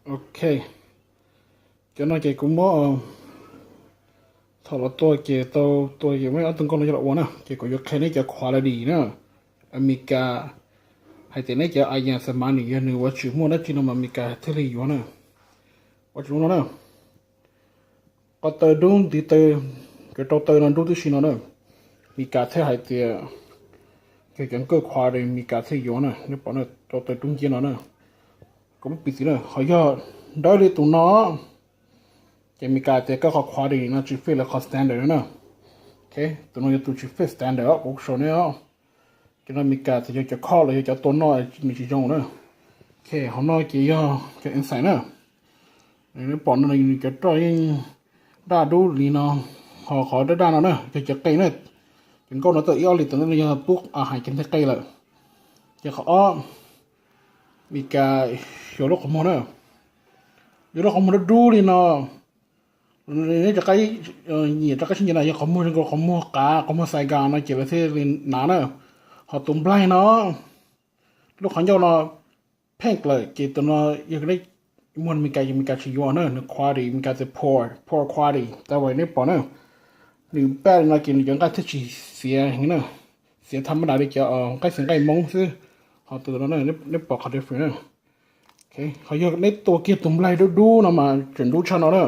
Ok, cov no ces kuv muab thaum los tua ces tau tua ces muab ob tug nkauj no coj los ua na, ces kuv yuav qhia neb cov quality na. Amelikas hais tias neb cov aya xas mas nws yog nws ua tsis muaj dab tsi no mas Amelikas thiaj li yuav na. Ua tsis muaj no na. Qhov taw dub ntiv taw, cov rau taw no dub tib si no na, Amelikas thiaj hais tias yog cov nkauj quality Amelikas thiaj yuav na. Neb pom na, rau taw dub nciab no na. Kuv muab piv txwv na, qhov yog dawb li tus no ces Amelikas tias koj qhov quality no tsis fit lawv qhov standard na. Ok, tus no yog tus tsis fit standard os, kuv sau neb os. Cov no Amelikas tias yog cov khoj los yog cov tua noj nws tsis zoo na. Ok, hauv no ces yog cov ensign na. Neb pom no nws cov roj yeej daj dub li no, ho qhov daj daj no na yog cov qe na. Cov nkauj no tau ib ob lis tom ntej no yog pub a hais cov nteg qe lawm. Ces qhov ob, Amelikas xyuas lub qhov muag na, yog lub qhov muag dub dub li no, neb rov qab, nyiam rov qab sib ncaws na, yog qhov muag zoo nkaus qhov muag qav, qhov muag Saigon no ces lawv thiaj li hnav na. Ho tus nplaig no, lub qhov ncauj no pink lawm ces tus no yog neb muag Amelikas ces Amelikas tsis yuav na, nws quality Amelikas tias poor, poor quality. Tab sis neb pom na, nws paj li no ces nws cov nqaij thiaj tsis xiav heev na, xiav tham mab dam li cov nqaij xiav nqaij Hmoob xwb. Ho tus no neb pom qhov different na. Qhov yog neb tua kiag tus nplaig dub dub no mas tseem dub tshaj no na.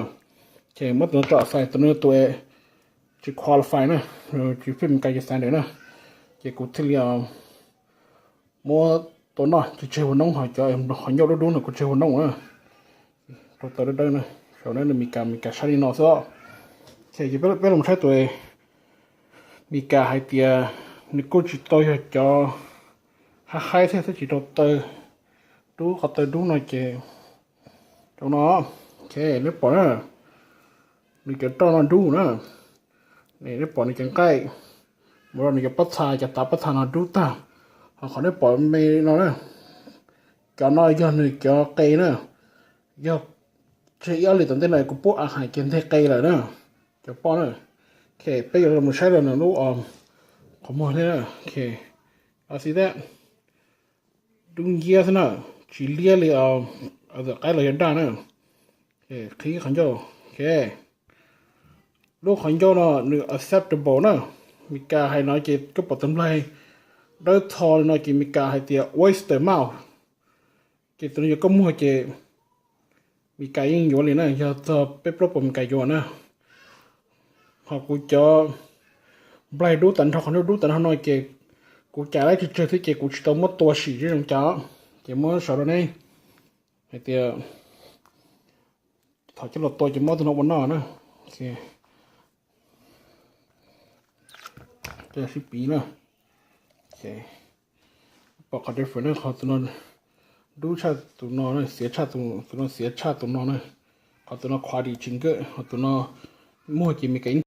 Ces muab tus no tso xais, tus no tus tsis qualify na, tsis fit Amelikas cov standard na. Ces kuv thiaj li muab tua noj, tseg tseg hua noob, ho cov qhov ncauj dub dub no kuv tseg hua noob na. Rau taw dawb dawb na, sau na, Amelikas, Amelikas saib li no xwb. Ces peb los saib tus Amelikas hais tias nws kuj tsis tau yog cov haib haib thiab, thiab tsis rau taw dub, qhov taw dub no ces rau no. Ok, neb pom na, nws cov roj no dub na. Neb pom nws cov nqaij, mus rau nws cov pob txha, cov tav pob txha no dub tag. Ho qhov neb pom me no na, cov no yog nws cov qe na, yog tseg ib ob lis tom ntej no kuv pub a hais cov nteg qe lawm na, cov poj na. Ok, peb yuav los saib rau nws lub qhov muag thiab na. Ok, a xi teb, dub nciab xwb na, tsis liab li qaib los yog daj na. Qhib qhov ncauj. Ok, lub qhov ncauj no nws acceptable na. Amelikas hais no ces koj pom tus nplaig dawb txho li no ces Amelikas hais tias oyster mouth. Ces tus no yog koj muag ces Amelikas yeej yuav li na, yog txog peb plaub puas Amelikas yuav na. Ho kuv cov nplaig dub tag nrho, qhov ncauj dub tag nrho no ces kuv cais lawv tseg tseg thiab ces kuv tsis tau muab tua sim zoo cas, ces muab sau rau neb hais tias thaum coj los tua ces muab tus no ua noj na. Sib piv na. Pom qhov different na, qhov tus no dub tshaj tus no, xiav tshaj tus, tus no xiav tshaj tus no na. Qhov tus no quality tsis good, ho tus no muag ces Amelikas yeej